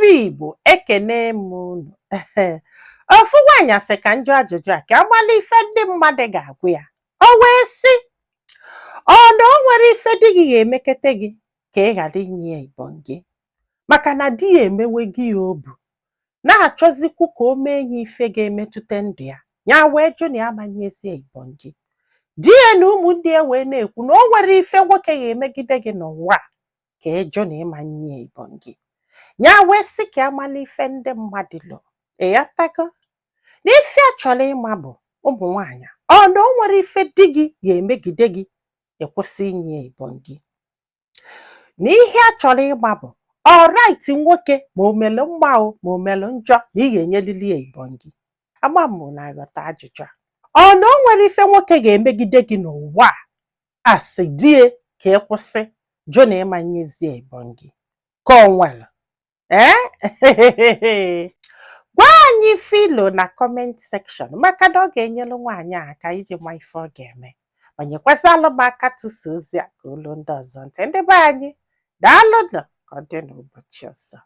Bụ Igbo, ekene m unu. Ofu nwaanyị sị ka njụ ajụjụ a ka agbala ife ndị mmadụ ga-agwụ ya. O wee sị, ọ na o nwere ife di gị ga-emekete gị ka ị ghara inye ya ibọn gị, maka na di ya emewe gị ya obu na-achọzikwu ka o mee ya ife ga-emetụta ndụ ya. Ya wee jụ na ya amanyezie ibọn gị. Di ya na ụmụnne ya wee na-ekwu na o nwere ife nwoke ga-emegide gị n'ụwa a ka ị jụ na ịmanye ya ibọn gị. Ya wee sị ka amala ife ndị mmadụ lụ. Ịghọtago na ife a chọrọ ịma bụ ụmụ nwaanyị, ọ na o nwere ife di gị ga-emegide gị ịkwụsị inye ya ibọn gị, na ihe a chọrọ ịma bụ alright nwoke, ma o melụ mma o, ma o melụ njọ, na ị ga-enyelili ya ibọn gị. Ama m na aghọta ajụjụ a. Ọ na o nwere ife nwoke ga-emegide gị n'ụwa a, asị die ka ị kwụsị jụ na ịmanyezie ibọn gị, ka ọ nwere? Ee, gwa anyị filo na comment section, maka na ọ ga-enyelu nwaanyị a aka iji ma ife ọ ga-eme, ma nyekwasịalụ m aka tụsa ozi a ka olu ndị ọzọ ntị. Ndị be anyị, daalụ nụ. Ka ọ dị n'ụbọchị ọzọ.